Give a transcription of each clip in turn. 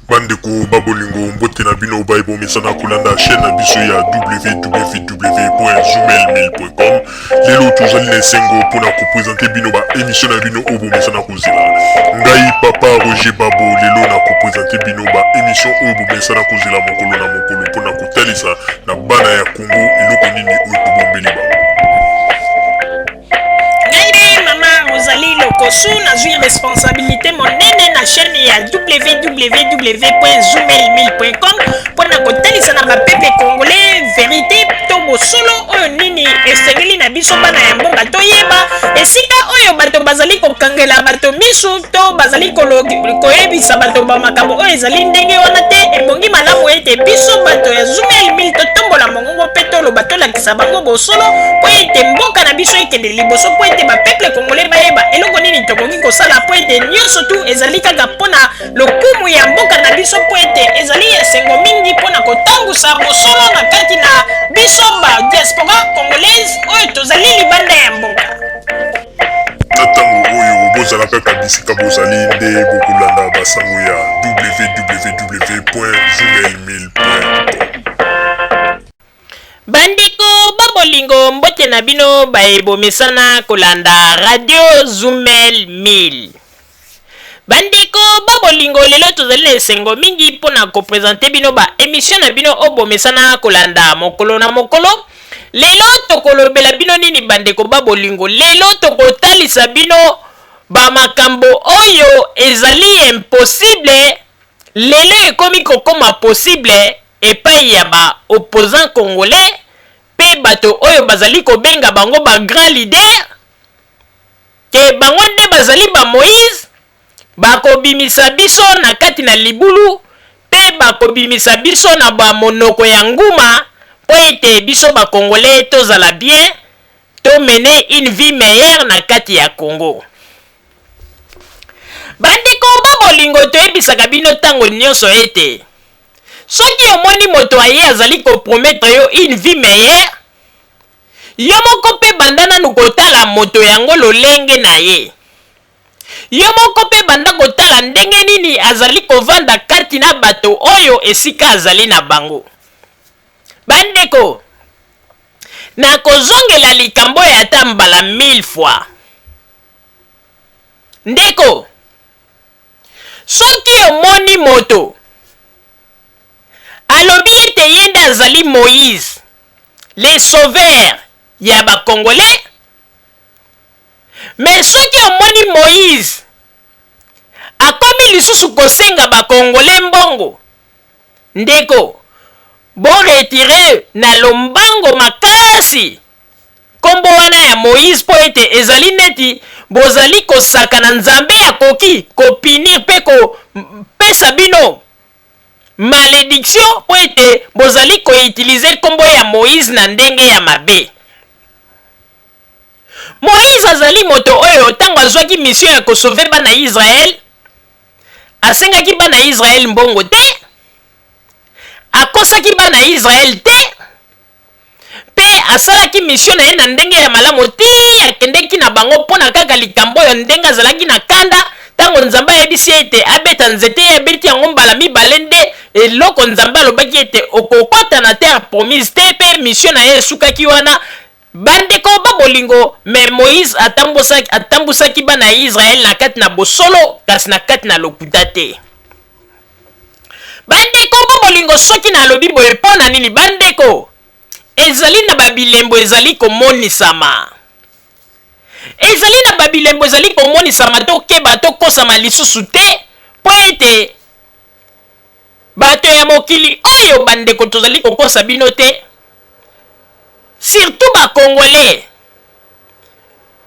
Bandeko ba bolingo, mbote na bino baye bomesana kolanda chaîne na biso ya www.zoomail1000.com. Lelo tozali na esengo mpona kopresente bino ba émission na bino oyo bomesana kozela. Ngai papa Roger Babo, lelo na kopresente bino ba émission oyo bomesana kozela mokolo na mokolo mpona kotalisa na bana ya Congo eloko nini oyo tobombeli bango. Ngai nde mama Rosalie Lokosu, nazwi responsabilité monene na chaîne ya www.zoomail1000.com mpo na kotalisa na bapeuple congolais verité to bosolo oyo nini esengeli na biso bana ya mboka toyeba esika oyo bato bazali kokangela bato misu to bazali koyebisa bato ba makambo oyo ezali ndenge wana te. Ebongi malamu ete biso bato ya Zoomail 1000 totombola mongongo mpe toloba, tolakisa bango bosolo mpo ete mboka na biso ekende liboso, mpo ete bapeuple congolais bayeba eloko nini tokoki kosala, mpo ete nyonso tu ezali kaka mpo na lokumu ya mboka na biso, mpo ete ezali esengo mingi mpo na kotambusa bosolo na kati na biso ba diaspora congolaise oyo tozali libanda ya mboka. Na ntango oyo bozala kaka bisika bozali nde bokolanda basango ya www.zoomail1000.com. Bandeko ba bolingo, mbote na bino baye bomesana kolanda radio Zumel 1000. Bandeko ba bolingo, lelo tozali na esengo mingi mpo na kopresente bino ba emission na bino oyo bomesana kolanda mokolo na mokolo. Lelo tokolobela bino nini bandeko ba bolingo? Lelo tokotalisa bino ba makambo oyo ezali impossible lelo ekomi kokoma possible epai ya ba opposants congolais mpe bato oyo bazali kobenga bango ba grand leader ke bango nde bazali ba Moïse, bakobimisa biso na kati na libulu mpe bakobimisa biso na ba monoko ya nguma mpo ete biso ba congolais tozala bien, to mener une vie meilleure na kati ya Congo. Bandeko ba bolingo, toyebisaka bino ntango nyonso ete soki omoni moto aye azali kopromettre yo une vie meilleure, yo moko mpe banda nanu kotala moto yango lolenge na ye. Yo moko mpe banda kotala ndenge nini azali kovanda kati na bato oyo esika azali na bango. Bandeko, nakozongela likambo oyo ata mbala 1000 fois. Ndeko, soki omoni moto alobi ete ye nde azali Moïse, le sauveur ya ba Congolais, mais soki omoni Moïse akomi lisusu kosenga ba Congolais mbongo, ndeko, bo retirer na lombango makasi kombo wana ya Moïse, mpo ete ezali neti bozali kosakana. Nzambe akoki kopunir mpe kopesa bino malédiction mpo ete bozali koutiliser kombo ya Moïse na ndenge ya mabe. Moïse azali moto oyo ntango azwaki mission ya kosauver bana Israël, asengaki bana Israël mbongo te, akosaki bana Israël te, mpe asalaki mission na ye na ndenge ya malamu ti akendeki na bango. Mpo na kaka likambo oyo, ndenge azalaki na kanda ntango Nzambe ayebisi ye ete abeta nzete, ye abeti yango mbala mibale, nde eloko Nzambe alobaki ete okokɔta na terre promise te, mpe mission na ye esukaki wana. Bandeko ba bolingo, mais Moïse atambusaki bana ya Israele na kati na bosolo, kasi na kati na lokuta te. Bandeko ba bolingo, soki nalobi boye mpo na nini? Bandeko, ezali na babilembo ezali komonisama, ezali na babilembo ezali komonisama. Tokeba, tokosama lisusu te, mpo ete bato ya mokili oyo, bandeko, tozali kokosa bino te, surtout bacongolais,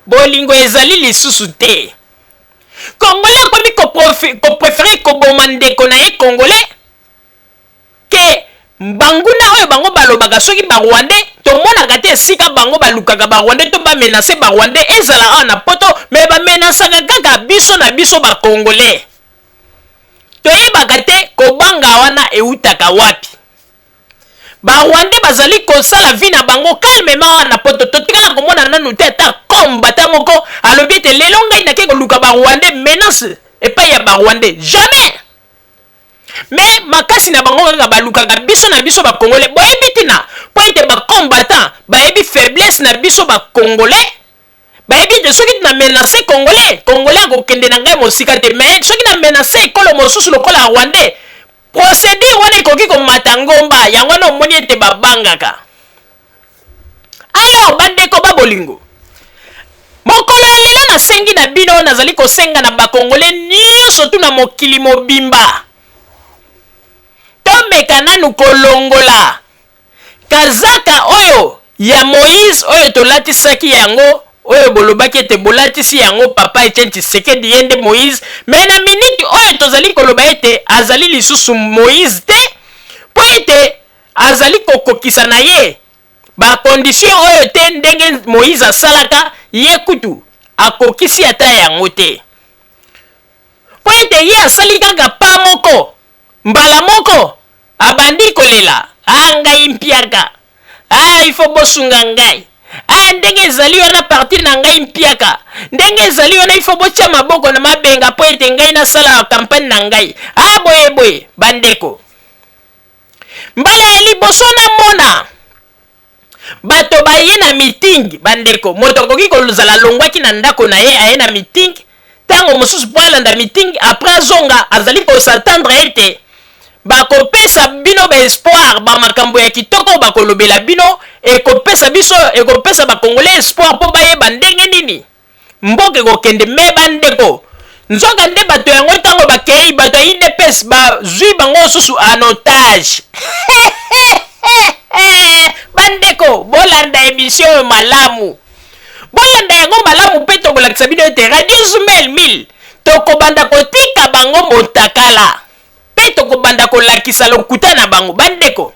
bolingo ezali lisusu te. Congolais akomi kopréférer koboma ndeko na ye congolais ke banguna oyo bango balobaka soki barwandais. Tomonaka te esika bango balukaka barwandais to bamenacer barwandais ezala awa na Poto, mais bamenasaka kaka biso na biso bacongolais. Toyebaka te kobanga wana eutaka wapi. Barwandais bazali kosala vie na bango calmement wana na Poto. Totikala komona nanu te ata kombata moko alobi ete lelo ngai nake koluka barwandais, menace epai ya barwandais, jamais. Mais makasi na bango kaka balukaka biso na biso ba congolais. Boyebi tina po ete ba combattants bayebi faiblesse na biso ba congolais. Bayebi ete soki na menace congolais, congolais akokende na ngai mosika te. Mais soki na menace ekolo mosusu lokola rwandais, procedure wana ekoki komata ngomba. Yango wana omoni ete babangaka. Alors bandeko ba bolingo, mokolo ya lelo nasengi na bino, nazali kosenga na ba congolais nyonso tu na mokili mobimba, tomeka nanu kolongola kazaka oyo ya Moïse oyo tolatisaki yango, oyo bolobaki ete bolatisi yango papa Etienne Tshisekedi, ye nde Moïse. Mais na minute oyo tozali koloba ete azali lisusu Moïse te, po ete azali kokokisa na ye ba conditions oyo te ndenge Moïse asalaka, ye kutu akokisi ata yango te, po ete ye asali kaka pas moko, mbala moko abandi kolela, ah ngai mpiaka, ah il faut bosunga ngai, ah ndenge ezali wana parti na ngai mpiaka, ndenge ezali wana il faut botia maboko na mabenga po ete ngai nasala campagne na ngai, ah boye boye. Bandeko, mbala ya liboso namona bato baye na meeting, bandeko, moto akoki kozala alongwaki na ndako na ye aye na meeting ntango mosusu mpo alanda meeting, après azonga, azali kos'attendre ete bakopesa bino ba espoir, ba makambo ya kitoko bakolobela bino, ekopesa biso, ekopesa ba congolais espoir mpo bayeba ndenge nini mboka ekokende. Me bandeko, nzoka nde bato yango ntango bakei, bato ya UDPS bazwi bango lisusu en otage. Bandeko, bolanda émission oyo malamu, bolanda yango malamu, mpe tokolakisa bino ete Radio Zumel 1000 tokobanda kotika bango motakala mpe tokobanda kolakisa lokuta na bango. Bandeko,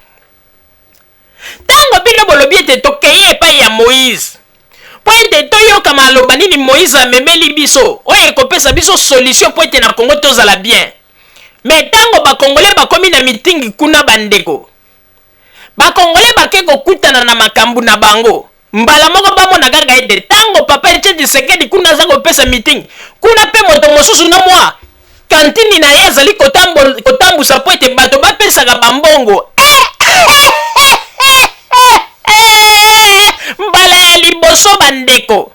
ntango bino bolobi ete tokei epai ya Moïse mpo ete toyoka maloba nini Moïse amemeli biso oyo ekopesa biso solution mpo ete na Congo tozala bien, me ntango bakongole bakomi na mitingi kuna, bandeko, bakongole bake kokutana na makambo na bango, mbala moko bamona kaka ete ntango papa Etienne Tshisekedi kuna aza kopesa meeting kuna, mpe moto mosusu na mwa kantini na ye azali kotambusa mpo ete bato bapesaka bambongo. Mbala ya liboso, bandeko,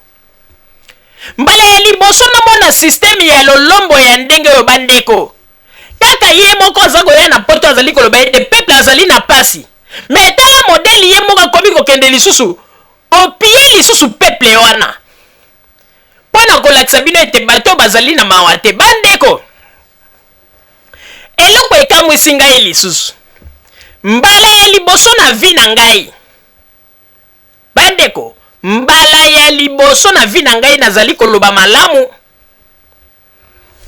mbala ya liboso namona système ya lolombo ya ndenge oyo. Bandeko, kaka ye moko aza koya na poto, azali koloba ete peuple azali na pasi, me tala modèle ye moko akomi kokende lisusu kopie lisusu peuple wana mpo na kolakisa bino ete bato bazali na mawa te. Bandeko, eloko ekamwisi ngai lisusu, mbala ya liboso na vie na ngai, bandeko, mbala ya liboso na vie na ngai, nazali koloba malamu,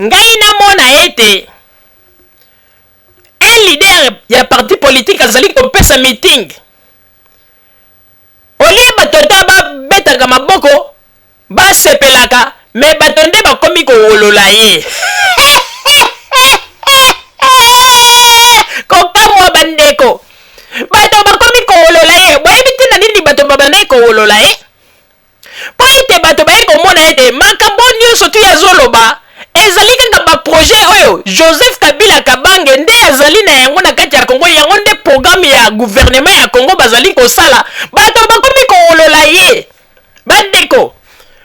ngai namona ete un leader ya parti politique azali kopesa meeting, olie bato ata babetaka maboko, basepelaka, me bato nde bakomi kowolola ye. Kokamwa, bandeko, bato bakomi kowolola ye. Boyebi ntina nini bato babandaki kowolola ye? Mpo ete bato baye komona ete makambo nyonso tu azoloba ezali kaka baprojet oyo Joseph Kabila Kabange nde azali na yango na kati ya Kongo. Yango nde programme ya gouvernement ya Kongo bazali kosala. Bato bakomi kowolola ye, bandeko,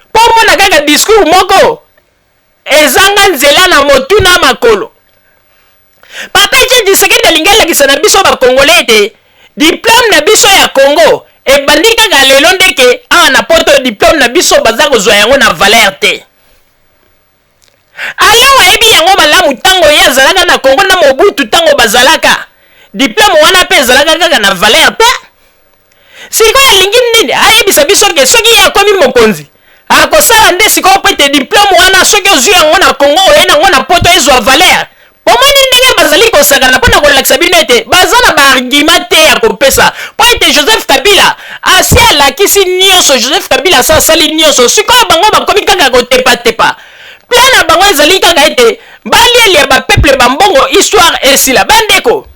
mpo omona kaka discours moko ezanga nzela na motu na makolo. Papa Etienne Tshisekedi alingi alakisa na biso bakongole ete diplôme na biso ya Congo ebandi kaka lelo ndeke awa na poto diplôme na biso baza kozwa yango na valeur te. Alors ayebi yango malamu, ntango ye azalaka na Congo na Mobutu, ntango bazalaka, diplôme wana mpe ezalaka kaka na valeur te. Sikoyo alingi nini? Ayebisa biso ke soki ye akomi mokonzi, akosala nde sikoyo mpo ete diplôme wana, soki ozwi yango na Congo, oye nango na poto, ezwa valeur. Bomoni ndenge bazali kosakana mpo na kolakisa bino ete baza na baargument te ya kopesa, mpo ete Joseph Kabila asi alakisi nyonso, Joseph Kabila asi asali nyonso. Sikoyo bango bakomi kaka kotepatepa. Plan na bango ezali kaka ete balielia bapeuple bambongo, histoire esila. Bandeko,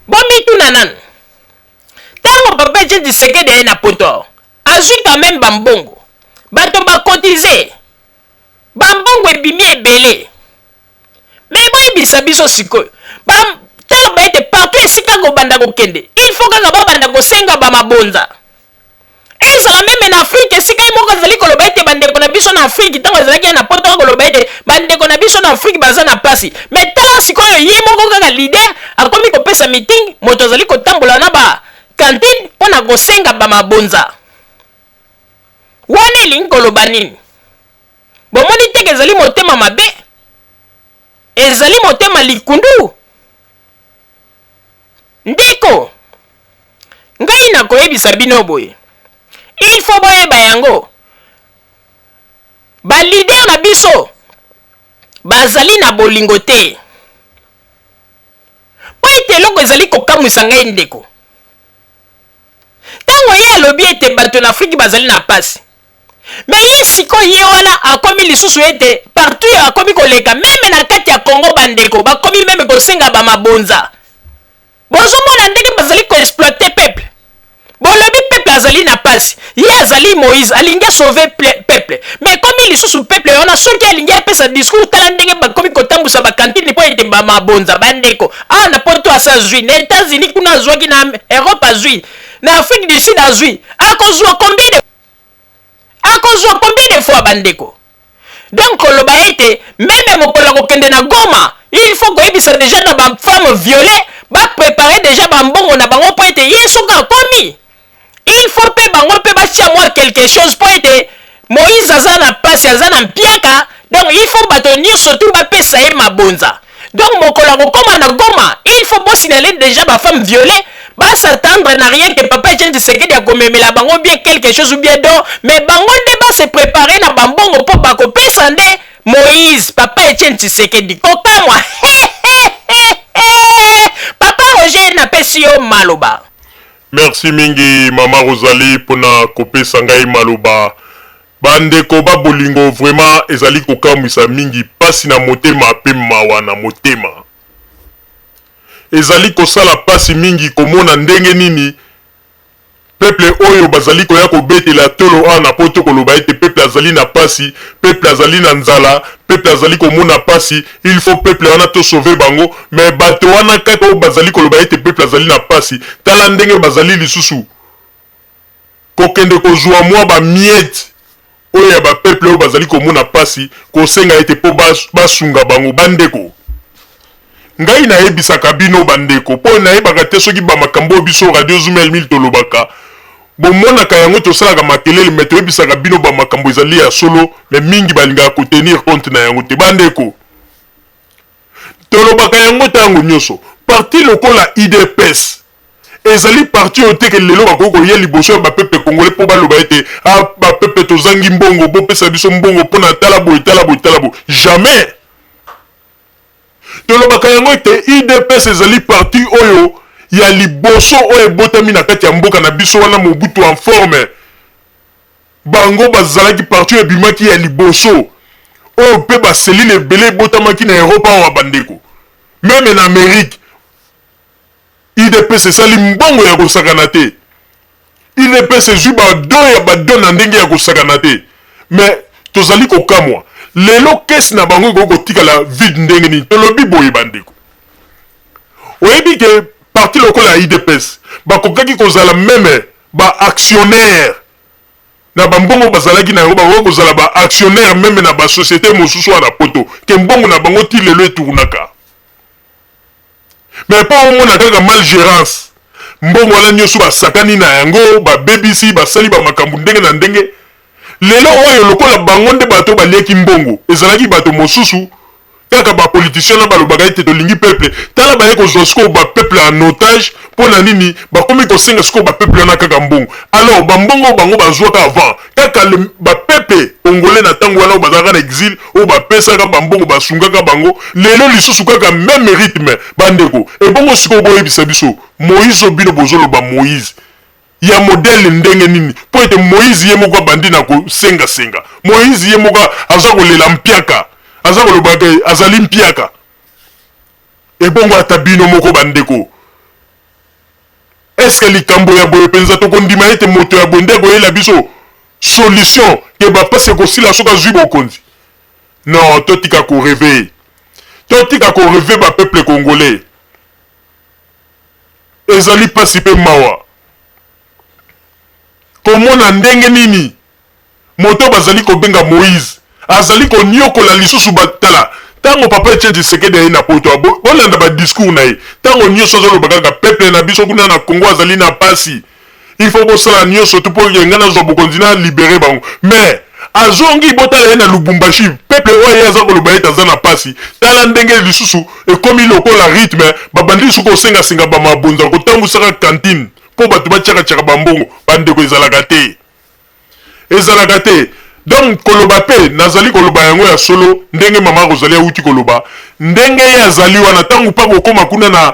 bomituna nanu, ntango papa Etienne Tshisekedi aye na poto, azwi quand même bambongo, bato bakotize bambongo, ebimi ebele. Me boyebisa biso sikoyo, koloba ete partout esika kobanda kokende, il faut kaka babanda kosenga ba mabonza. Ezala meme na Afrique, esika ye moko azali koloba ete bandeko na biso na Afrique, ntango azalaki ye na poto akoloba ete bandeko na biso na Afrique baza na pasi. Mais tala sikoyo ye moko kaka leader akomi kopesa meeting, moto azali kotambola na ba cantine mpo na kosenga ba mabonza. Wana elingi koloba nini? Bomoni te ke ezali motema mabe? Ezali motema likundu? Ndeko, ngai nakoyebisa bino boye, il faut boyeba yango, ba leader na biso bazali na bolingo te. Mpo ete eloko ezali kokamwisa ngai ndeko, ntango ye alobi ete bato na Afriki bazali na pasi, me ye sikoyo ye wana akomi lisusu ete partout akomi koleka meme na kati ya Congo, bandeko bakomi meme kosenga ba mabonza. Bozomona ndenge bazali koexploite peuple. Bolobi peuple azali na pasi, ye azali Moïse alingi asauve peuple, me ekomi lisusu peuple wana soki alingi apesa discours, tala ndenge bakomi kotambusa bakantine mpo ete ba mabonza. Bandeko awa na poto asa azwi, na Etats-Unis kuna azwaki, na Europe azwi, na Afrique du Sud azwi, akozwa combien de akozwa combien de fois bandeko? Donc koloba ete meme mokolo akokende na Goma, il faut koyebisa deja na ba femme violée ba préparer deja ba mbongo na bango mpo ete ye soki akomi, il faut mpe bango mpe batia mwa quelque chose mpo ete Moïse aza na pasi, aza na mpiaka, donc il faut bato nyonso tu bapesa ye mabonza. Donc mokolo akokoma na Goma, il faut bosignaler déjà ba femmes violées, ba s'attendre na rien que papa Etienne Tshisekedi akomemela bango bien quelque chose ou bien don, mais bango nde ba se préparer na bambongo mpo bakopesa nde Moïse, papa Etienne Tshisekedi. Kokamwa. Papa Roger, napesi yo maloba. Merci mingi mama Rosalie pona kopesa ngai maloba. Ba ndeko ba bolingo vraiment ezali kokamwisa mingi pasi na motema pe mawa na motema. Ezali kosala pasi mingi komona ndenge nini peuple oyo bazali koya kobetela tolo awa na poto koloba ete peuple azali na pasi, peuple azali na nzala, peuple azali komona pasi, il faut peuple wana to sauver bango, mais bato wana kaka oyo bazali koloba ete peuple azali na pasi, tala ndenge bazali lisusu kokende kozua mwa ba miettes oyo ya ba peuple oyo bazali komona pasi, kosenga ete po basunga bango. Ba ndeko, ngai nayebisaka bino ba ndeko, po nayebaka te soki ba makambo oyo biso Radio Zoom 1000 tolobaka, bomonaka yango, tosalaka makelele, mais toyebisaka bino ba makambo ezali ya solo, mais mingi balingaka ko tenir compte na yango te. Ba ndeko, tolobaka yango tango nioso, parti lokola udps, Ezali parti oyo te ke lelo bakoki koya liboso ya ba peuple congolais po baloba ete ah ba peuple tozangi mbongo bopesa biso mbongo pona tala boye tala boye tala boye. Jamais! Tolobaka yango ete udps ezali parti oyo ya liboso oyo ebotami na kati ya mboka na biso wana Mobutu en forme. Bango bazalaki parti oyo ebimaki ya liboso oyo pe ba cellules ebele ebotamaki na Europe awa bandeko. Meme na Amerique. Udps esali mbongo ya kosakana te. Udps ezwi ba don ya ba don na ndenge ya kosakana te. Mais tozali kokamwa. Lelo caisse na bango ekoki kotikala vide ndenge nini? Tolobi boye bandeko. Oyebi ke parti lokola ya udps bakokaki kozala meme ba actionnaires na ba mbongo bazalaki na yango, bakoki kozala ba actionnaires meme na ba societes mosusu awa na poto ke mbongo na bango ti lelo e tournaka. Mais po omona kaka mal gerance, mbongo wana nioso basakani na yango, babebisi, basali ba makambo ndenge na ndenge. Lelo oyo lokola bango nde bato baliaki mbongo, ezalaki bato mosusu, kaka ba politiciens wana balobaka ete tolingi peuple, tala baye kozua sikoyo ba peuple en otage, pona nini bakomi kosenga sikoyo ba peuple wana kaka mbongo. Alors ba mbongo oyo bango bazuaka avant, kaka le ba pepe congolais na tango wana oyo bazalaka na exil oyo bapesaka ba mbongo basungaka bango lelo lisusu kaka meme rythme ba ndeko ebongo sikoyo boyebisa biso Moïse oyo bino bozoloba Moïse ya modèle ndenge nini po ete Moïse ye moko abandi na kosenga senga Moïse ye moko aza kolela mpiaka aza koloba ke azali mpiaka ebongo ata bino moko ba ndeko Est ce que likambo ya boye penza tokondima ete moto ya boye nde akoyela biso solution ke ba pasi ekosila soki azui bokonzi? Non, totika ko rever. Totika ko rever ba peuple congolais. Ezali pasi mpe mawa komona ndenge nini moto bazali kobenga Moïse azali koniokola lisusu ba tala tango papa Etienne Tshisekedi aye na poto bolanda ba discours na ye tango nioso azoloba kaka peuple na biso kuna na Congo azali na pasi il faut bosala nioso tout po nga nazwa bokonzi na libere bango mais azongi botala ye na Lubumbashi peuple oyo ye aza koloba ete aza na pasi tala ndenge lisusu ekomi lokola rythme babandi lisusu kosenga senga ba mabonza kotambwisaka cantine po bato batiaka tiaka ba mbongo bandeko ezalaka te. Ezalaka te. Donc koloba pe nazali koloba yango ya solo ndenge mama Rosalie awuti koloba ndenge ye azali wana tango pe akokoma kuna na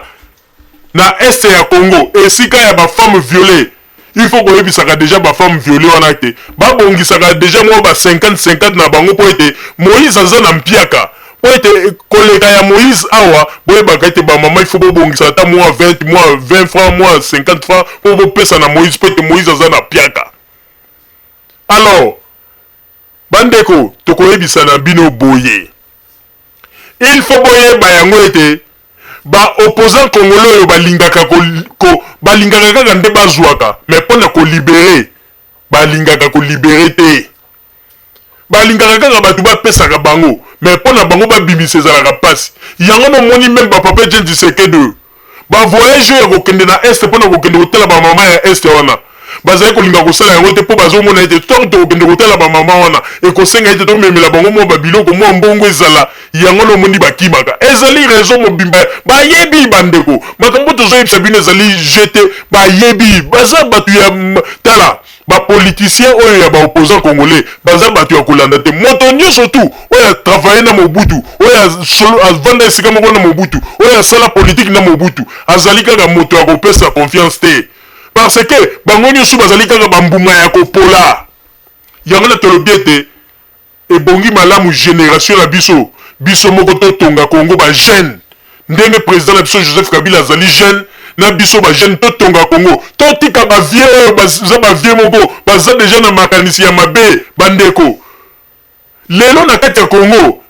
na est ya Congo esika ya ba femmes violees il faut koyebisaka dejà ba femmes violees wana ke babongisaka dejà mua ba 50 50 na bango po ete Moïse aza na mpiaka po ete koleka ya Moïse awa boyebaka ete ba mama il faut bobongisa ata mua 20 mua 20 francs mua 50 francs po bopesa na Moïse po ete Moïse aza na mpiaka. Alors ba ndeko tokoyebisa na bino boye il faut boyeba yango ete ba opposants congolais oyo balingaka ko, ko balingaka kaka nde bazwaka mais pona ko liberer balingaka ko liberer te. Balingaka kaka batu bapesaka bango mais pona bango babimisa ezalaka pasi. Yango na omoni meme ba papa Etienne Tshisekedi oyo ba voyage oyo ya kokende na Est pona kokende kotala ba mama ya Est wana bazali kolinga kosala yango te po bazomona ete tango tokokende kotala ba mama wana ekosenga ete tomemela bango mua ba biloko mua mbongo ezala yango na omoni bakimaka. Ezali raison mobimba bayebi ba ndeko makambo tozoyebisa bino ezali jeu te bayebi baza batu ya tala Ba politiciens oyo ya ba opposants congolais baza batu ya kolanda te. Moto nioso tout oyo a travailler na Mobutu, oyo avanda esika moko na Mobutu, oyo asala politique na Mobutu azali kaka moto ya kopesa confiance te. Parce que bango nioso bazali kaka ba mbuma ya kopola. Yango na tolobi ete Ebongi malamu generation na biso, biso moko to tonga Congo ba jeunes ndenge president na biso Joseph Kabila azali jeune na biso ba jeunes to tonga Congo to tika ba vieux oyo baza ba vieux moko baza dejà na makanisi ya mabe ba ndeko lelo na kati ya Congo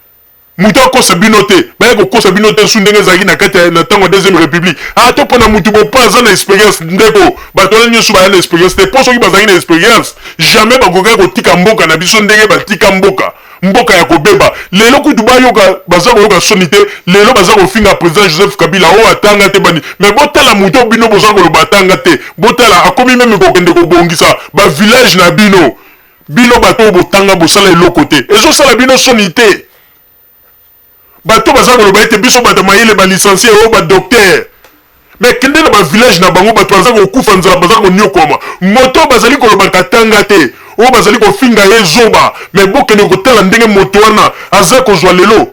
Mutu akosa bino te, baya kokosa bino te su ndenge ezalaki na kati ya na tango ya deuxième republique. Ah to pona mutu bo po aza na experience ndeko, bato wana nioso baya na experience te po soki bazalaki na experience jamais bakokaki kotika mboka na biso ndenge batika mboka, mboka ya kobeba. Lelo kutu bayoka baza koyoka soni te, lelo baza kofinga president Joseph Kabila oh atanga te bani mais botala mutu oyo bino boza koloba atanga te, botala akomi meme kokende kobongisa ba village na bino. Bino bato oyo botanga bosala eloko te ezosala bino soni te? Bato baza koloba ete biso bato ya mayele ba licencie oyo ba docteur mais kende na ba village na bango bato baza kokufa nzala baza koniokwama moto oyo bazali koloba katanga te oyo bazali kofinga ye zoba mais bokende kotala ndenge moto wana aza kozwa lelo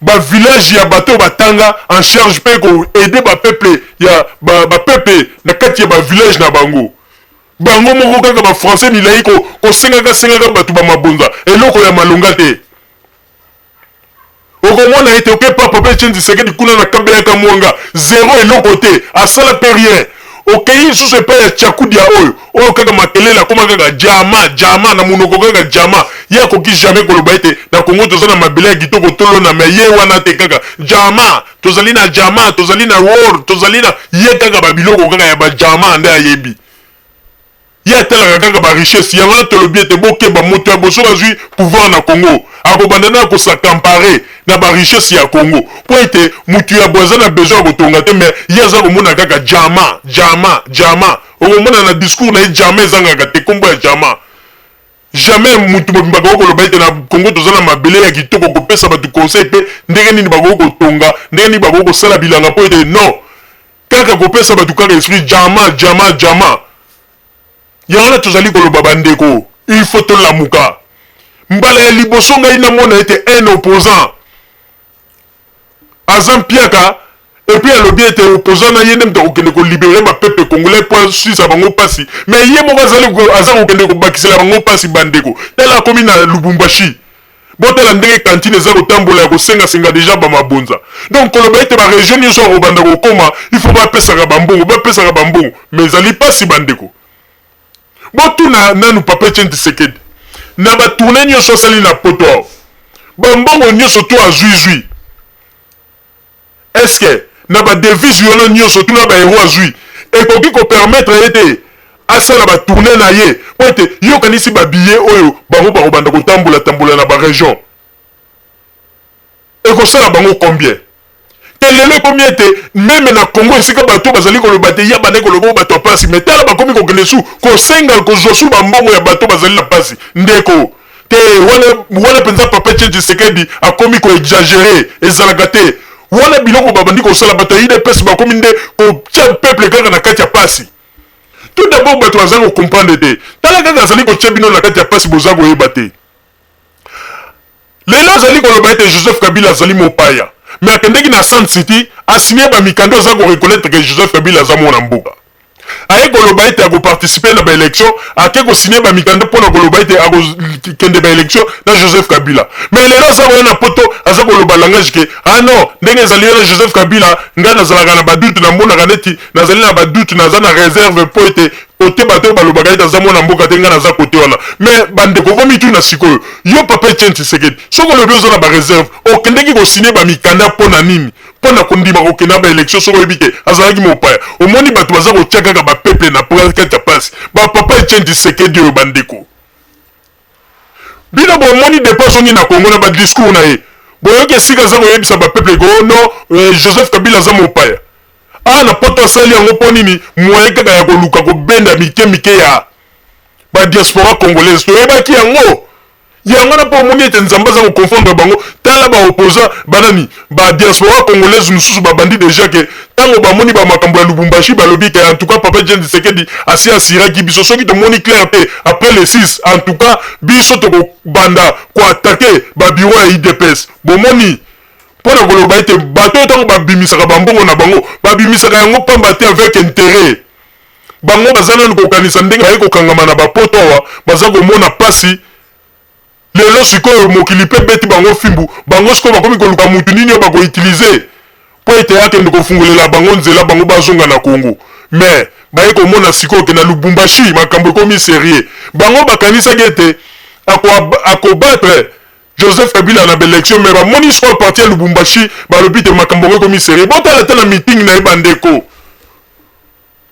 ba village ya bato oyo batanga en charge mpe ko aider ba peuple ya ba, ba peuple na kati ya ba village na bango. Bango moko kaka ba français milayi ko kosengaka sengaka bato ba mabonza eloko ya malonga te. Okomona ete oke pa papa Etienne Tshisekedi kuna na Kabeya Kamwanga zero eloko te asala pe rien. Okeyi lisusu epai ya Ciakudia oyo oyo kaka makelele akoma kaka jama jama na munoko kaka jama ye akoki jamais koloba ete na Congo toza na mabele ya kitoko tolona mais ye wana te kaka jama tozali na jama tozali na war tozali na ye kaka ba biloko kaka ya ba jama nde ayebi. Ye atalaka kaka ba richesse yango wana tolobi ete bokeba moto ya boso azui pouvoir na Congo akobanda nanu ko s'accamparer na ba richesse ya Congo po ete mutu ya boye aza na besoin ya kotonga te mais ye aza komona kaka diamant diamant diamant okomona na discours na ye diamant ezangaka te kombo ya diamant jamais mutu mobimba akoki koloba ete na Congo toza na mabele ya kitoko kopesa batu conseil pe ndenge nini bakoki kotonga ndenge nini bakoki kosala bilanga po ete non Kaka kopesa batu kaka esprit diamant diamant diamant yango wana tozali koloba ba ndeko il faut tolamuka mbala ya liboso ngai namona ete un opposant aza mpiaka et puis alobi ete opposant na ye nde moto akokende ko liberer ba peuple congolais po asilisa bango pasi mais ye moko azali aza kokende kobakisela bango pasi ba ndeko tala akomi na Lubumbashi Botala ndenge cantine eza kotambola ya kosenga senga dejà ba mabonza. Donc koloba ete ba region nionso akobanda kokoma il faut bapesaka ba mbongo, bapesaka ba mbongo mais ezali pasi ba ndeko. Botuna nanu papa Etienne Tshisekedi na ba tournees nionso asali na poto awa ba mbongo nionso tout azui zui est ce que na ba devises wana nyonso tuna ba euros azwi ekoki ko permettre ye te asala ba tournees na ye mpo ete yo okanisi ba billets oyo bango bakobanda kotambola tambola na ba regions ekosala bango combien? Te lelo ekomi ete meme na Congo esika bato bazali koloba te ya bandaki koloba bato ya pasi mais tala bakomi kokende su kosenga kozwa su bambongo ya bato bazali na pasi ndeko te wana wana mpenza papa Etienne Tshisekedi akomi ko exagerer ezalaka te wana biloko babandi kosala bato ya UDPS bakomi nde kotia peuple kaka na kati ya pasi tout d'abord bato baza ko comprendre te tala kaka azali kotia bino na kati ya pasi boza koyeba te. Lelo azali koloba ete Joseph Kabila azali mopaya mais akendeki na Sun City a signer ba mikanda aza ko reconnaitre que Joseph Kabila aza mwana mboka. Aye koloba ete ako participer na ba elections, ake ko signer ba mikanda pona koloba ete ako kende ba elections na Joseph Kabila. Mais lelo aza koya na poto aza koloba langage que ah non ndenge ezali wana Joseph Kabila ngai nazalaka na ba doutes namonaka neti nazali na ba doutes naza na reserve po ete Cote bato oyo balobaka ete aza mwana mboka te, ngai naza cote wana. Mais bandeko bomituna sikoyo, yo papa Etienne Tshisekedi, soki olobi oza na ba reserve, okendeki ko signer ba mikanda mpo na nini? Mpo na kondima kokende na ba elections soki oyebi ke azalaki mopaya? Omoni bato baza kotia kaka ba peuple na kati ya pasi. Ba papa Etienne Tshisekedi oyo bandeko. Bino bomoni depuis azongi na Congo na ba discours na ye, boyoki esika aza koyebisa ba peuple que oh non Joseph Kabila aza mopaya? Awa na poto asali yango po nini? Moyen kaka ya koluka kobenda mike mike ya ba diaspora congolaise. Toyebaki yango. Yango wana po omoni ete Nzambe aza ko confondre bango. Tala ba opposants ba nani? Ba diaspora congolaise mosusu babandi dejà ke tango bamoni ba makambo ya Lubumbashi balobi ke en tout cas papa Etienne Tshisekedi asi assuraki biso soki tomoni clair te après le 6 en tout cas biso tokobanda ko attaquer ba bureaux ya udps. Bomoni? Mpo na koloba ete bato oyo ntango babimisaka bambongo na bango, babimisaka yango mpamba te avec interet. Bango baza nanu kokanisa ndenge baye kokangama na ba poto awa, baza komona pasi. Lelo sikoyo mokili mpe ebeti bango fimbu, bango sikoyo bakomi koluka mutu nini oyo bako utiliser mpo ete akende kofungolela bango nzela bango bazonga na Congo. Mais baye komona sikoyo ke na Lubumbashi makambo ekomi serieux. Bango bakanisaki ete ako ako battre Joseph Kabila na b'election mais ba moni sikoyo parti ya Lubumbashi balobi te makambo yango ekomi serieux. Botala ata na meeting na ye bandeko.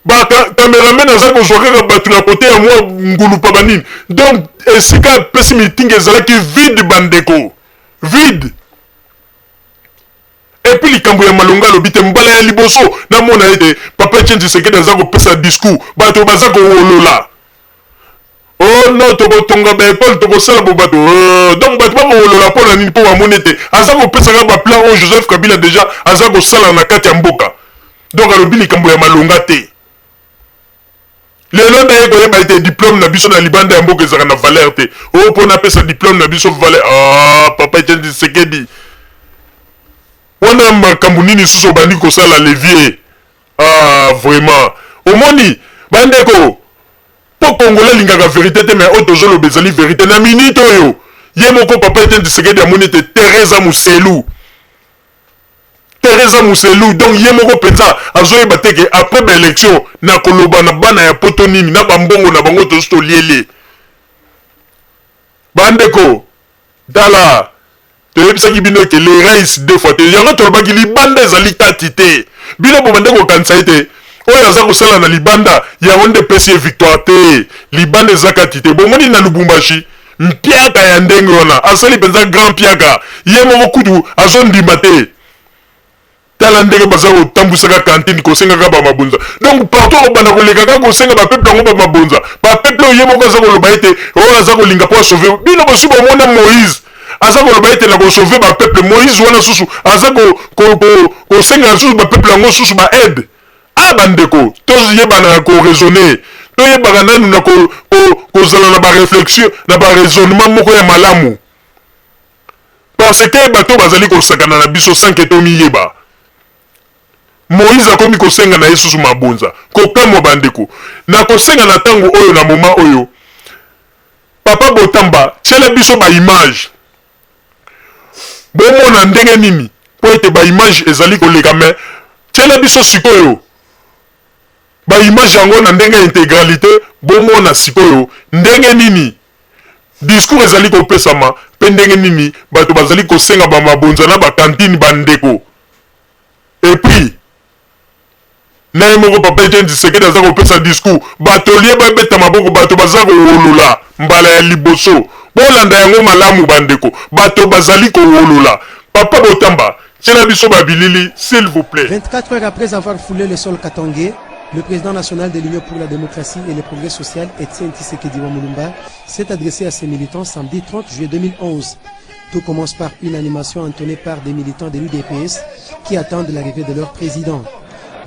Ba cameraman aza kozwa kaka bato na kote ya mwa ngulupa banini. Donc esika apesi meeting ezalaki vide bandeko. Vide. Et puis likambo ya malonga alobi te mbala ya liboso namona ete papa Etienne Tshisekedi aza kopesa discours bato baza kowolola. Oh non, tokotonga ba ecole, tokosala bo bato. Oh, donc bato bakowolola mpo na nini? Mpo bamoni ete aza kopesa kaka ba plan oyo Joseph Kabila deja aza kosala na kati ya mboka. Donc alobi likambo ya malonga te. Lelo nde aye koyeba ete diplome na biso na libanda ya mboka ezalaka na valeur te. Oh, mpo napesa diplome na biso valeur. Ah, papa Etienne Tshisekedi. Wana makambo nini susu obandi kosala levier? Ah, vraiment. Omoni, bandeko, Po congolais alingaka verite te mais oyo tozo loba ezali verite na minute oyo ye moko papa Etienne Tshisekedi amoni ete terrain eza muselu terrain eza muselu donc ye moko penza azoyeba te ke après ba election na koloba na bana ya poto nini na ba mbongo na bango tozo toliele ba ndeko Tala, toyebisaki bino ete le rais deux fois te. Yango tolobaki libanda ezali kati te. Bino bobandaki kokanisa ete oyo aza kosala na libanda yango nde epesi ye victoire te. Libanda eza kati te. Bomoni na Lubumbashi mpiaka ya ndenge wana asali mpenza grand mpiaka, ye moko kutu azondima te. Tala ndenge baza kotambwisaka cantine kosengaka ba mabonza. Donc partout akobanda koleka kaka kosenga ba peuple yango ba mabonza. Ba peuple oyo ye moko aza koloba ete oyo aza kolinga po a sauver. Bino bosi bomona Moïse aza koloba ete na ko sauver ba peuple. Moïse wana susu aza ko ko ko kosenga susu ba peuple yango susu ba aide. Ah ba ndeko toyebana na ko raisonner. Toyebaka nanu na ko ko kozala na ba reflexion na ba raisonnement moko ya malamu. Parce que bato bazali kosakana na biso sans que tomiyeba. Moïse akomi kosenga na ye susu mabonza. Kokamwa bandeko. Na kosenga na tango oyo na moment oyo, Papa Botamba tiela biso ba images. Bomona ndenge nini po ete ba images ezali koleka mais tiela biso sikoyo ba images yango na ndenge ya integralite bomona sikoyo ndenge nini Discours ezali kopesama mpe ndenge nini bato bazali kosenga ba mabonza na ba cantines ba ndeko. Et puis. Na ye moko papa Etienne Tshisekedi aza kopesa discours, bato au lieu babeta maboko, bato baza kowolola mbala ya liboso. Bolanda yango malamu ba ndeko, bato bazali kowolola. Papa Botamba, tiela biso ba bilili s'il vous plait. 24 heures après avoir foulé le sol katangais, le président national de l'Union pour la démocratie et le progrès social, Etienne Tshisekedi wa Mulumba, s'est adressé à ses militants samedi 30 juillet 2011. Tout commence par une animation entonnée par des militants de l'UDPS qui attendent l'arrivée de leur président.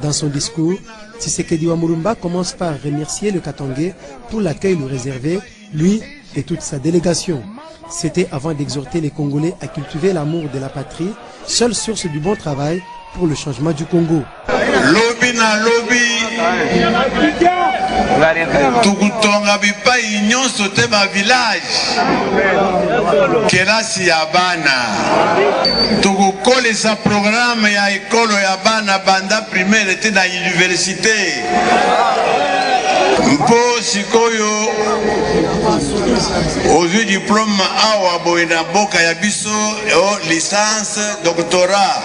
Dans son discours, Tshisekedi wa Mulumba commence par remercier le Katangais pour l'accueil lui réservé, lui et toute sa délégation. C'était avant d'exhorter les Congolais à cultiver l'amour de la patrie, seule source du bon travail pour le changement du Congo. Lobi na lobi tokotonga bipai nyonso te ba village kelasi ya bana tokokolisa programme ya ekolo ya bana banda primaire te na universite mpo sikoyo ozwi diplome awa boye na mboka ya biso o licence doctorat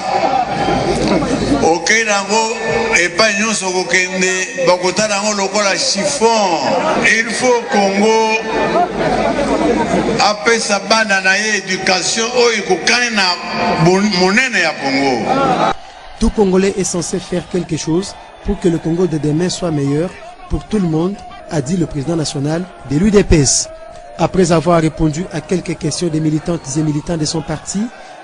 okei na yango epai nyonso okokende bakotala yango lokola chiffon. Il faut Congo apesa bana na ye education oyo ekokani na monene ya Congo. Tout Congolais est censé faire quelque chose pour que le Congo de demain soit meilleur pour tout le monde, a dit le président national de l'UDPS. Après avoir répondu à quelques questions des militantes et militants de son parti,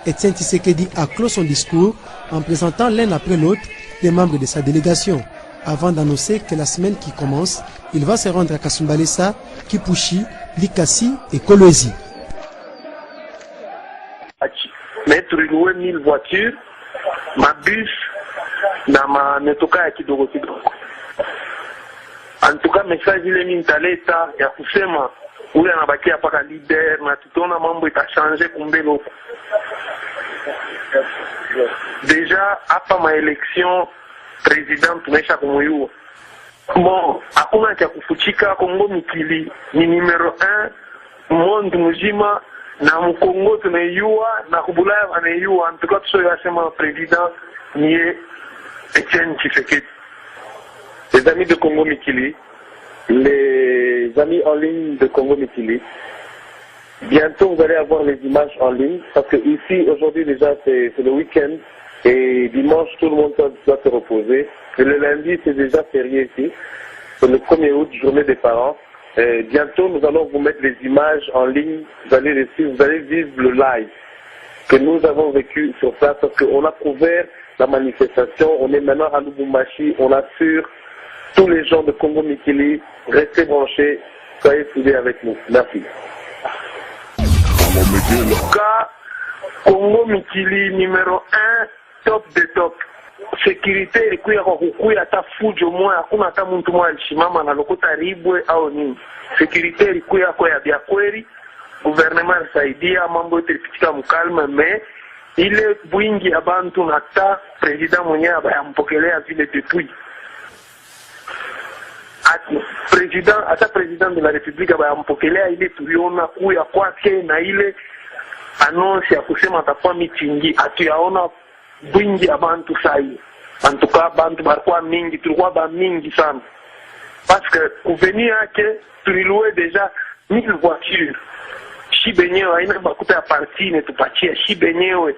Etienne Tshisekedi a clos son discours en présentant l'un après l'autre les membres de sa délégation, avant d'annoncer que la semaine qui commence, il va se rendre à Kasumbalesa, Kipushi, Likasi et Kolwezi. Mais tulilouer 1000 voitures, ma bus na ma metoka ya kidogo kidogo. En tout cas message ile mi nitaleta ya kusema huyu anabakia paka leader na tutaona mambo itachange kumbele huko. Deja hapa ma election president tunaisha kumuyua. Bon, hakuna cha kufuchika. Kongo mikili ni numero 1 monde muzima na mukongo tunaiyua na kubulaya wanaiyua. En tout cas tuso yasema president ni Etienne Tshisekedi. Les amis de Congo Mikili, les amis en ligne de Congo Mikili, bientôt vous allez avoir les images en ligne parce que ici aujourd'hui déjà c'est le week-end et dimanche tout le monde doit, doit se reposer. Et le lundi c'est déjà férié ici, c'est le 1er août, journée des parents. Et bientôt nous allons vous mettre les images en ligne, vous allez les suivre, vous allez vivre le live que nous avons vécu sur place parce qu'on a couvert la manifestation, on est maintenant à Lubumbashi, on assure tous les gens de Congo Mikili, restez branchés, soyez soudés avec nous. Merci. Ka Congo Mikili numéro 1 top de top. Sécurité ilikuya kwa kukuya hata fujo moya, hakuna hata mtu moya alishimama na lokota ribwe au nini. Sécurité ilikuya kwa ya bya kweli, gouvernement alisaidia mambo yote ilipitika mkalme, mais ile bwingi ya bantu na ta président mwenyewe abayampokelea vile depuis Ati, président hata président de la république abayampokelea ile tuliona kuya kwake na ile annonce ya kusema atakuwa mitingi, hatuyaona bwingi ya bantu sai. En tout cas bantu balikuwa mingi, tulikuwa ba mingi sana parce que kuveni yake tulilouer déjà 1000 voitures shi benyewe haina bakuta ya parti netupatia shi benyewe,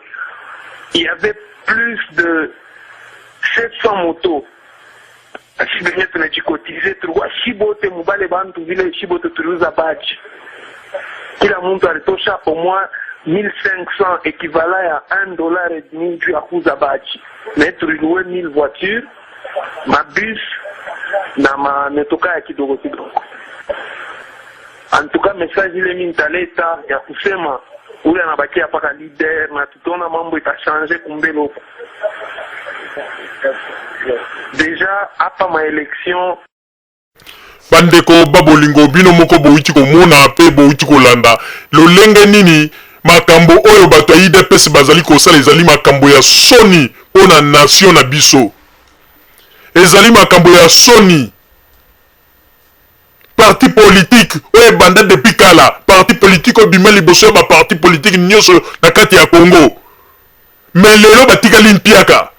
il y avait plus de 700 motos shi benyewe tunajikotize, tulikuwa shi bote mubale bantu vile shi bote tuliuza badge, kila muntu alitosha au moins 1500 équivalent ya 1 dollar et demi juu ya kuuza badge, mais tulilouer 1000 voitures, ma bus na ma metoka ya kidogo kidogo. En tout cas message ile mi nitaleta ya kusema huyu anabakia paka leader na tutaona mambo itachange kumbele huko. Deja hapa ma election. Bandeko ba bolingo, bino moko bowuti komona mpe bowuti kolanda lolenge nini makambo oyo bato ya UDPS bazali kosala ezali makambo ya soni mpo na nation na biso. Ezali makambo ya soni. Parti politique oyo ebanda depuis kala, parti politique oyo ebima liboso ya ba parti politique nionso na kati ya Congo. Mais lelo batikali mpiaka.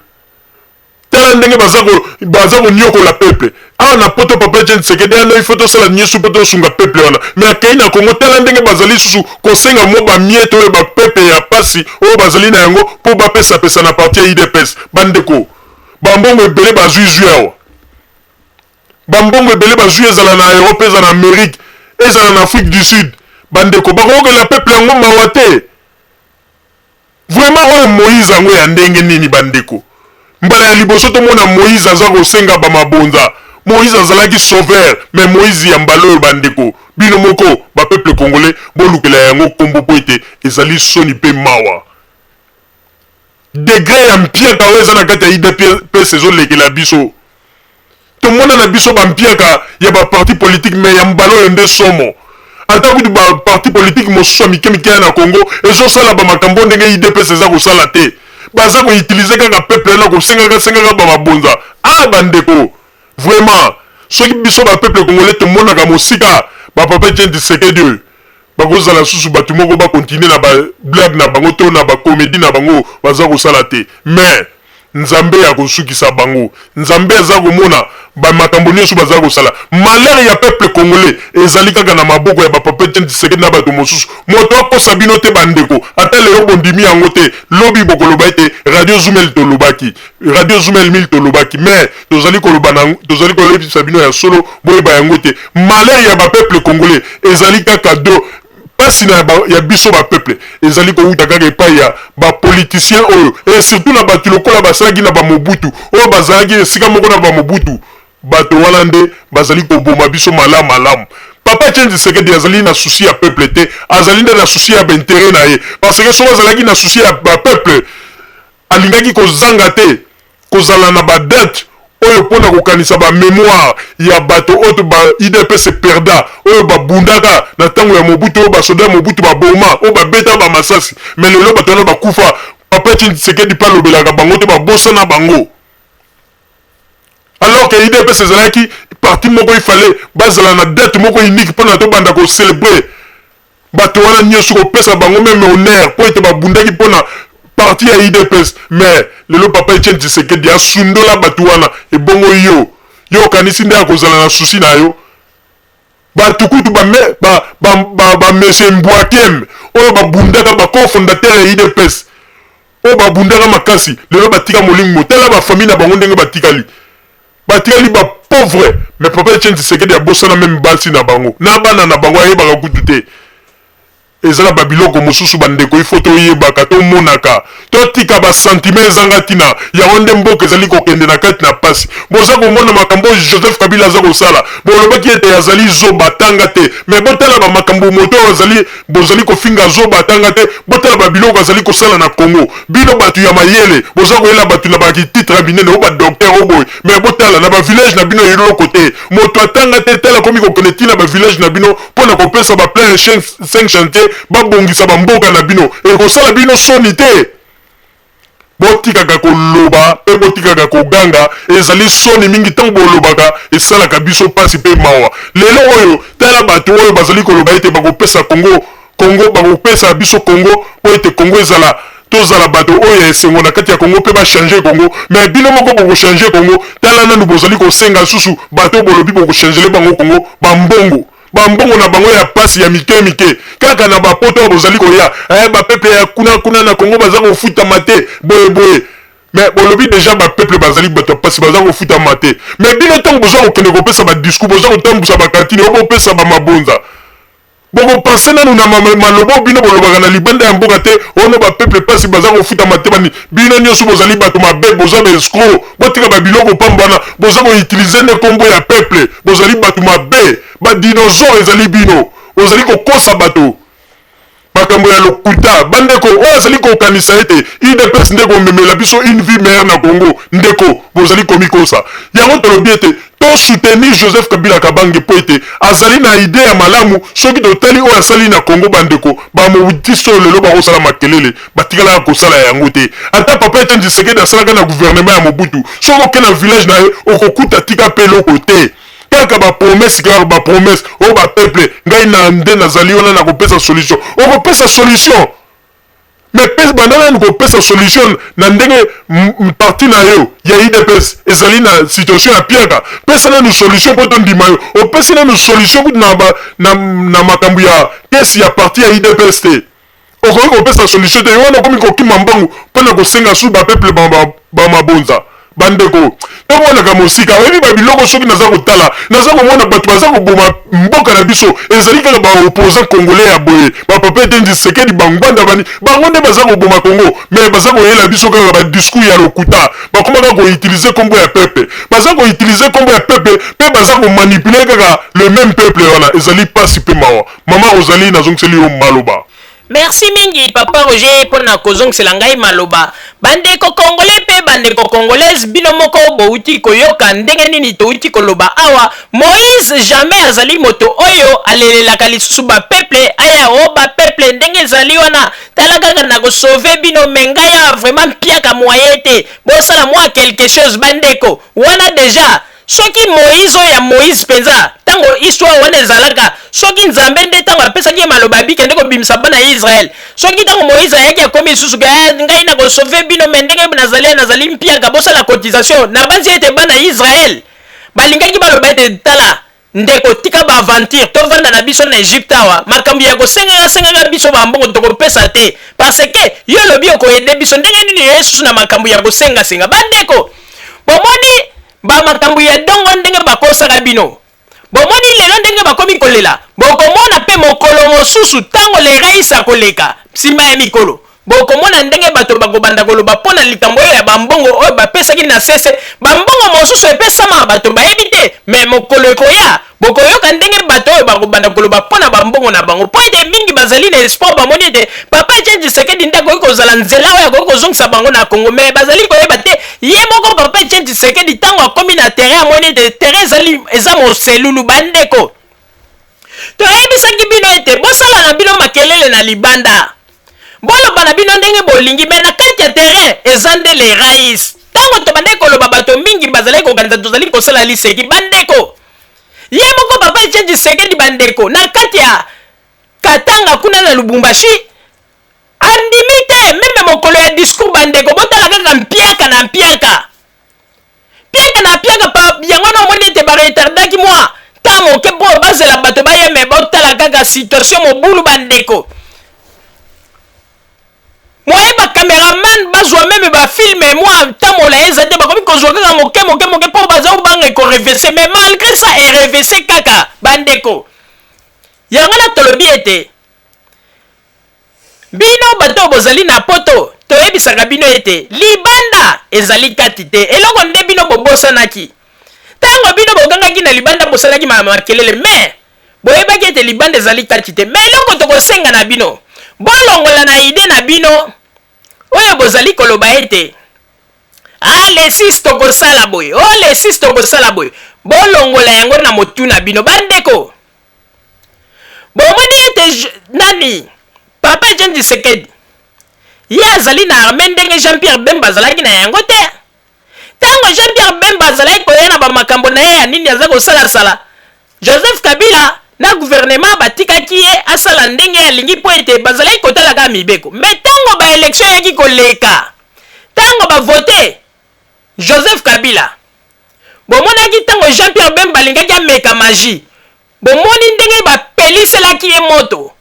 Tala ndenge baza ko baza koniokola peuple. Awa na poto papa Etienne Tshisekedi aya il faut tosala nioso po tosunga peuple wana. Mais akeyi na Congo tala ndenge bazali lisusu kosenga mwa ba miettes oyo ba peuple ya pasi oyo bazali na yango po bapesa pesa na parti ya udps. Ba ndeko ba mbongo ebele bazui zui awa. Ba mbongo ebele bazui ezala na Europe ezala na Amerique ezala na Afrique du Sud. Ba ndeko bakoyokela peuple yango mawa te? Vraiment oyo Moïse yango ya ndenge nini ba ndeko? Mbala ya liboso tomona Moïse aza kosenga ba mabonza. Moïse azalaki sauveur mais Moïse ya mbala oyo ba ndeko bino moko ba peuple congolais bolukela yango kombo po ete ezali soni pe mawa. Degre ya mpiaka oyo eza na kati ya udps ezo lekela biso. Tomona na biso ba mpiaka ya ba parti politique mais ya mbala oyo nde somo. Ata kutu ba parti politique mosusu ya mike mike ya na Congo ezo sala ba makambo ndenge udps eza kosala te. Baza ko utiliser kaka peuple wana kosengaka sengaka ba mabonza. Ah ba ndeko! Vraiment soki biso ba peuple congolais tomonaka mosika ba papa Etienne Tshisekedi oyo bakozala susu batu moko ba continuer na ba blague na bango to na ba comedie na bango baza kosala te mais Nzambe akosukisa bango. Nzambe aza komona ba makambo nionso baza kosala. Malheur ya peuple congolais ezali kaka na maboko ya ba papa Etienne Tshisekedi na bato mosusu. Moto akosa bino te ba ndeko. Ata lelo bondimi yango te, lobi bokoloba ete Radio Zumel tolobaki. Radio Zumel 1000 tolobaki. Mais tozali koloba na tozali koyebisa bino ya solo, boyeba yango te. Malheur ya ba peuple congolais ezali kaka do Pasi na ya biso ba peuple ezali kowuta kaka epayi ya ba politiciens oyo et surtout na batu lokola basalaki na ba Mobutu oyo bazalaki esika moko na ba Mobutu bato wana nde bazali koboma biso malamu malamu. Papa Etienne Tshisekedi azali na souci ya peuple te azali nde na souci ya ba interet na ye parce que soki azalaki na souci ya ba peuple alingaki kozanga te kozala na ba date oyo mpo na kokanisa ba memoire ya bato oyo ba udps perda oyo babundaka na tango ya Mobutu oyo ba soda ya Mobutu baboma oyo babeta ba masasi mais lelo bato wana bakufa papa Etienne Tshisekedi mpe alobelaka bango te babosana bango alors que udps ezalaki parti moko il fallait bazala na date moko unique mpo na tobanda ko celebrer Bato wana nioso kopesa bango meme honneur po ete babundaki pona parti ya udps mais lelo papa Etienne Tshisekedi asundola batu wana ebongo yo yo okanisi nde akozala na souci na yo? Batu kutu ba ba ba ba monsieur Mbwakem oyo babundaka ba co-fondateur ya udps oyo babundaka makasi lelo batika molimo tala ba famille na bango ndenge batikali Batikali ba pauvre mais papa Etienne Tshisekedi abosana meme basi na bango na bana na bango ayebaka kutu te. Eza na ba biloko mosusu ba ndeko il faut toyebaka tomonaka totika ba sentiment ezanga tina yango nde mboka ezali kokende na kati na pasi. Boza komona makambo oyo Joseph Kabila aza kosala bolobaki ete azali zoba atanga te mais botala ba makambo moto oyo azali bozali kofinga zoba atanga te botala ba biloko azali kosala na Congo bino batu ya mayele boza koyela batu na ba titre ya minene o ba docteur o boye mais botala na ba village na bino eloko te moto atanga te tala akomi kokende ti na ba village na bino pona kopesa ba plan ya 5 chantier babongisa ba mboka na bino ekosala bino soni te Botikaka koloba pe botikaka koganga, ezali soni mingi tango bolobaka, esalaka biso pasi pe mawa. Lelo oyo tala batu oyo bazali koloba ete bakopesa Congo, Congo, bakopesa biso Congo po ete Congo ezala, tozala bato oyo ya esengo na kati ya Congo pe ba changer Congo, mais bino moko boko changer Congo, tala nanu bozali kosenga lisusu bato oyo bolobi boko changele bango Congo ba mbongo. Ba mbongo na bango ya pasi ya mike mike kaka na ba poto oyo bozali koya eh ba peuple ya kuna kuna na Congo baza kofutama te boye boye mais bolobi dejà ba peuple bazali bato ya pasi baza kofutama te mais bino tango boza kokende kopesa ba discours boza kotambusa ba cantine oyo bopesa ba mabonza boko pense nanu na maloba oyo bino bolobaka na libanda ya mboka te ono ba peuple pasi baza kofutama te bani bino nioso bozali bato mabe boza ba escroc botika ba biloko pamba wana boza ko utiliser nde kombo ya peuple bozali bato mabe ba dinosaure ezali bino bozali kokosa bato makambo ya lokuta bandeko oyo azali kokanisa ete udps nde komemela biso une vie meilleure na Congo ndeko bozali komikosa yango tolobi ete to soutenir Joseph Kabila Kabange mpo ete azali na idee ya malamu soki totali oyo asali na Congo bandeko ba mobutiste oyo lelo bakosala makelele batikalaka kosala yango te ata papa Etienne Tshisekedi asalaka na gouvernement ya Mobutu soki oke na village na ye okokuta tika mpe eloko te kaka ba promesse kaka ba promesse oyo ba peuple ngai na nde nazali wana nakopesa solution okopesa solution. Mais pesa banda nanu kopesa solution na ndenge parti na yo ya udps ezali na situation ya piaka. Pesa nanu solution po tondima yo. Opesi nanu solution kutu na, ba, na, na makambo ya kesi ya parti ya udps te. Okoki kopesa solution te. Wana okomi kokima mbangu mpo na kosenga su ba peuple ba, ba, ba mabonza. Bandeko, tomonaka mosika. Oyebi ba biloko soki naza kotala, naza komona bato baza koboma mboka na biso ezali kaka ba opposants congolais ya boye, ba papa Etienne Tshisekedi, ba Ngbanda, bani, bango nde baza koboma Congo, mais baza koyela biso kaka ba discours ya lokuta. Bakoma kaka ko utiliser kombo ya peuple. Baza ko utiliser kombo ya peuple pe baza ko manipuler kaka le meme peuple wana. Ezali pasi pe mawa. Mama Rosalie, nazongiseli yo maloba. Merci mingi papa Roger pona kozongisela ngai maloba. Bandeko congolais pe bandeko congolaise bino moko bowuti koyoka ndenge nini towuti koloba awa. Moïse jamais azali moto oyo alelelaka lisusu ba peuple aya o ba peuple ndenge ezali wana tala kaka nako sauver bino mais ngai awa vraiment mpiaka moyen te bosala mua quelque chose bandeko wana dejà Soki Moïse oyo ya Moïse penza, tango histoire wana ezalaka, soki Nzambe nde tango apesaki ye maloba abi kende kobimisa bana ya Israël, soki tango Moïse ayaki akomi lisusu ke eh, ngai nako sauver bino mais ndenge nazali nazali mpiaka bosala cotisation, nabanzi ete bana ya Israël balingaki baloba ete tala Ndeko tika ba aventure tovanda na biso na Egypte awa makambo ya kosengaka sengaka biso ba mbongo tokopesa te parce que yo olobi oko aider biso ndenge nini oye susu na makambo ya kosenga senga ba ndeko bomoni ba makambo ya dongo ndenge bakosaka bino bomoni lelo ndenge bakomi kolela bokomona pe mokolo mosusu tango le rais akoleka sima ya mikolo Bokomona ndenge bato bakobanda koloba mpo na likambo oyo ya bambongo oyo bapesaki na sese. Bambongo mosusu epesama, bato bayebi te. Mais mokolo ekoya, bokoyoka ndenge bato oyo bakobanda koloba mpo na bambongo na bango. Mpo ete mingi bazali na espoir, bamoni ete Papa Etienne Tshisekedi nde akoki kozala nzela oyo akoki kozongisa bango na Congo. Mais bazali koyeba te, ye moko Papa Etienne Tshisekedi ntango akomi na terrain, amoni ete terrain ezali, eza moselulu. Bandeko, Toyebisaki bino ete bosala na bino makelele na libanda, boloba na bino ndenge bolingi, mais na kati ya terrain eza nde le rais. Tango tobandaki koloba bato mingi bazalaki kokanisa tozali kosala liseki. Bandeko, ye moko papa Etienne Tshisekedi bandeko na kati ya Katanga kuna na Lubumbashi andimi te meme mokolo ya discours bandeko botala kaka mpiaka na mpiaka. Piaka na piaka pa yango wana omoni ete ba retardaki mwa temps moke mpo bazela bato baye me botala kaka situation mobulu bandeko moye ba cameraman bazwa meme ba filme mwa temps molayi eza te bakomi kozwa kaka moke moke moke mpo baza kobanga ekorevese mais malgré ça erevese kaka bandeko yango na tolobi ete Bino bato oyo bozali na poto, toyebisaka bino ete libanda ezali kati te. Eloko nde bino bobosanaki. Tango bino bogangaki na libanda bosalaki makelele mais boyebaki ete libanda ezali kati te. Mais eloko tokosenga na bino, bolongola na idee na bino oyo bozali koloba ete ah le 6 tokosala boye, oh le 6 tokosala boye. Bolongola yango na motu na bino bandeko. Bomoni ete nani Papa Etienne Tshisekedi ye azali na armee ndenge Jean Pierre Bemba azalaki na yango te. Tango Jean Pierre Bemba azalaki koya na ba makambo na ye ya nini aza kosala sala, Joseph Kabila na gouvernement batikaki ye asala ndenge alingi mpo ete bazalaki kotala kaka mibeko. Mais tango ba elections eyaki koleka, tango ba voter Joseph Kabila, bomonaki tango Jean Pierre Bemba alingaki ameka magie, Bomoni ndenge bapeliselaki ye moto?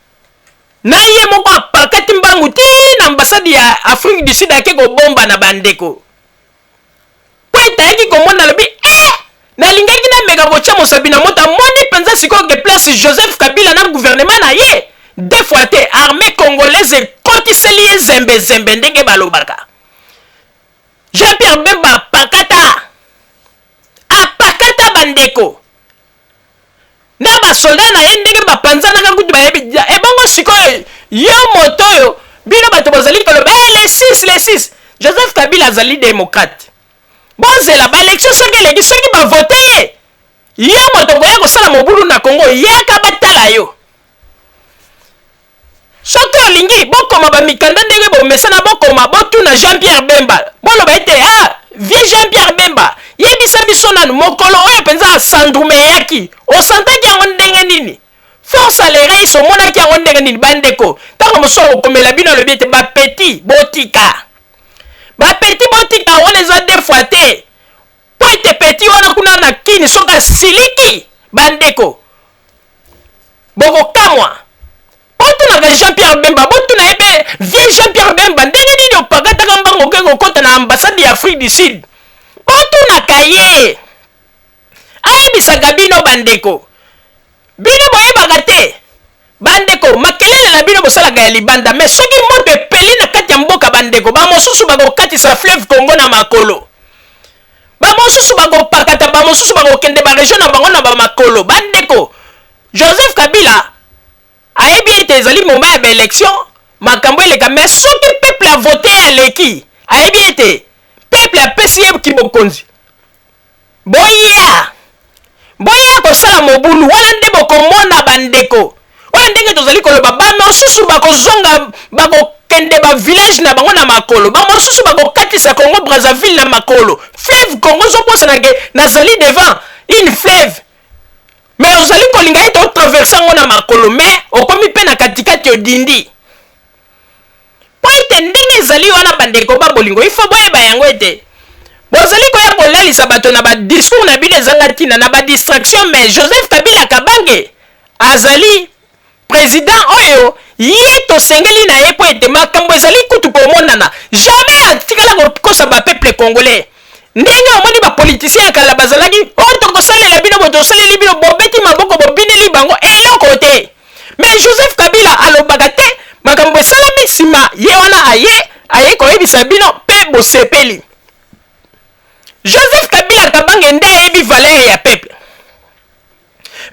Na ye moko apakati mbangu ti na ambassade ya Afrique du Sud ake kobombana bandeko. Po ete ayaki komona alobi eh! Nalingaki nameka kotia mosapi na moto amoni penza sikoyo ke place Joseph Kabila na gouvernement na ye deux fois te armee congolaise ekotiseli ye zembe zembe ndenge balobaka. Jean Pierre Bemba apakata apakata bandeko. na ba soldat na ye ndenge bapanzanaka kutu bayebi ebongo sikoyo yo moto oyo bino bato bozali koloba hey, le 6 le 6 Joseph Kabila azali democrate bozela ba election soki eleki soki bavote ye yo moto okoya kosala mobulu na Congo yaka batala yo Soki olingi bokoma ba mikanda ndenge bomesana bokoma botuna Jean Pierre Bemba boloba ete ah vieux Jean Pierre Bemba yebisa biso nanu mokolo oyo penza asandrume eyaki osantaki yango ndenge nini? Force alereis omonaki yango ndenge nini bandeko? Ntango mosusu akokomela bino alobi ete bapeti botika, bapeti botika, wana eza deux fois te, mpo ete peti wana kuna na kini soki asiliki bandeko bokokamwa. Botunaka Jean Pierre Bemba, botuna ye mpe vieux Jean Pierre Bemba ndenge nini opakataka mbango oke kokota na ambassade ya Afrique du Sud. Botunaka ye ayebisaka bino bandeko. Bino boyebaka te bandeko, makelele na bino bosalaka ya libanda, mais soki moto epeli na kati ya mboka bandeko, bamosusu bakokatisa fleuve Congo na makolo, bamosusu bakopakata, bamosusu bakokende ba region na bango na bamakolo. Bandeko, Joseph Kabila ayebi ete ezali moment ya ba election, makambo eleka, mais soki peuple a vote ye aleki, ayebi ete peuple apesi ye kibokonzi. Boya, boya kosala mobulu wana nde bokomona bandeko oyo ndenge tozali koloba, bamosusu bakozonga, bakokende ba village na bango na makolo, bamosusu bakokatisa Congo Brazzaville na makolo. Fleuve Congo, ozobosana ke nazali devant une fleuve, mais ozali kolinga ete otraverse yango na makolo, mais okomi mpe na katikati odindi. Mpo ete ndenge ezali wana bandeko ba bolingo, il faut boyeba yango ete bozali koya kolalisa bato na ba discours na bino ezanga ntina, na ba distraction, mais Joseph Kabila Kabange azali president oyo ye tosengeli na ye, mpo ete makambo ezali kutu komonana, jamais atikala kokosa ba peuple congolais. Ndenge omoni ba politiciens ya kala bazalaki, oyo tokosalela bino boye, tosaleli bino, bobeti maboko, bobineli bango, eloko te. Mais Joseph Kabila alobaka te, makambo esalami nsima ye wana aye aye koyebisa bino mpe bosepeli. Joseph Kabila Kabange nde ayebi valeur ya peuple.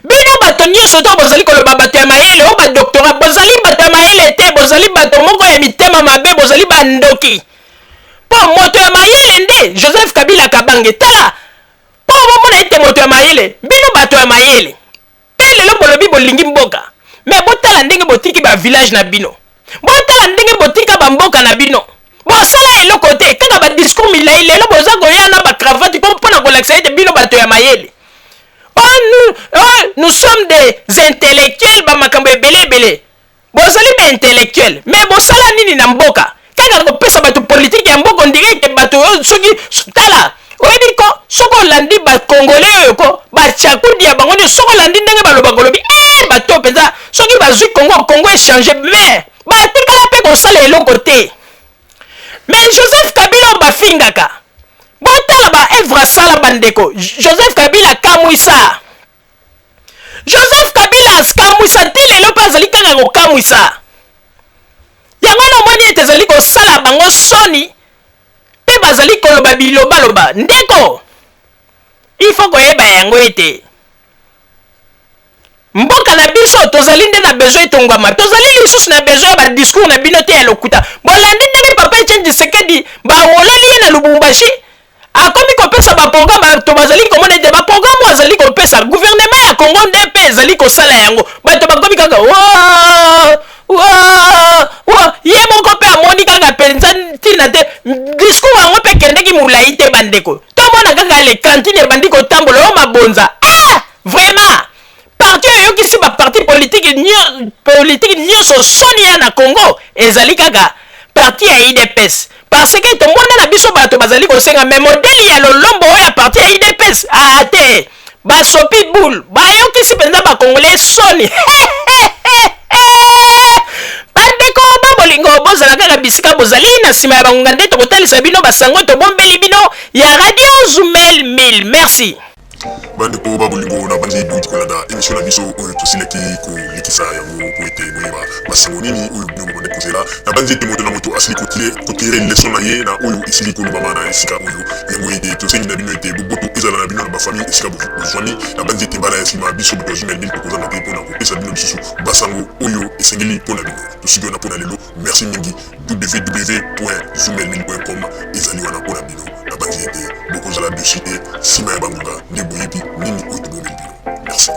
Bino bato nyonso to bozali koloba bato ya mayele oyo badoktora, bozali bato ya mayele te, bozali bato moko ya mitema mabe, bozali bandoki. Mpo moto ya mayele nde Joseph Kabila Kabange. Tala, mpo bomona ete moto ya mayele, bino bato ya mayele mpe lelo bolobi bolingi mboka, me botala ndenge botiki ba village na bino, botala ndenge botika bamboka na bino, bosala eloko te, kaka ba discours milai. Lelo boza koya na ba cravate mpo na kolakisa ete bino bato ya mayele. Oh, nous, oh, nous sommes des intellectuels, ba makambo ebele ebele. Bozali ba intellectuels, mais bosala nini na mboka? Kaka kopesa bato politike ya mboka, on dirait que bato oyo soki tala oyebi ko soki olandi ba congolais oyo ko bachakudi ya bango nyonso, soki olandi ndenge balobaka olobi eh, bato mpenza soki bazwi Congo, Congo echange, mais batikala mpe kosala eloko te. Mais Joseph Kabila oyo bafingaka, botala ba œuvre asala bandeko. Joseph Kabila akamwisa, Joseph Kabila akamwisa ti lelo mpe azali kaka kokamwisa. Yango wana omoni ete ezali kosala bango soni mpe bazali koloba bilobaloba. Ndeko, il faut koyeba yango ete mboka na biso tozali nde na besoin etongwama, tozali lisusu na besoin ya badiscours na bino te ya lokuta. Bolandi ndenge papa Etienne Tshisekedi bawololi ye na Lubumbashi, akomi kopesa baprogramme, bato bazali komona ete baprogramme oyo azali kopesa gouvernement ya Congo nde mpe ezali kosala yango. Bato bakomi kaka wa wa wa, ye moko mpe amoni kaka mpenza ntina te. Discours yango mpe ekendeki molai te bandeko, tomona kaka le cantine ebandi kotambola oyo mabonza. Ah, vraiment parti oyo eyokisi baparti politike nyonso soni ya na Congo ezali kaka parti ya UDPS, parce que tomona na biso bato bazali kosenga, mais modèle ya lolombo oyo ya parti ya UDPS aa te, basopi boule, bayokisi mpenza bakongolais soni. Bandeko ba bolingo, bozala kaka bisika bozali, na nsima ya bangonga nde tokotalisa bino basango tobombeli bino ya Radio Zumel 1000. Merci. Bandeko ba bolingo, na banzi bouti kolanda emission na biso oyo tosilaki kolekisa yango po ete boyeba basango nini oyo bino bobandi kozela. Na banzi ete moto na moto asili kotire leson na ye na oyo esili kolobama na esika oyo. Yango ete tosengi na bino ete boboto ezala na bino na bafamille esika bozwami. Na banzi ete mbala ya nsima biso bato ya Zumel 1000 tokozanga te mpo na kopesa bino lisusu basango oyo esengeli mpo na bino. Tosuki wana mpo na lelo. Merci mingi. www.zoomelmil.com ezali wana mpo na bino. Nabanzi ete bokozala dessus te nsima ya bangonga nde boyebi nini oyo tobomeli bino. Merci.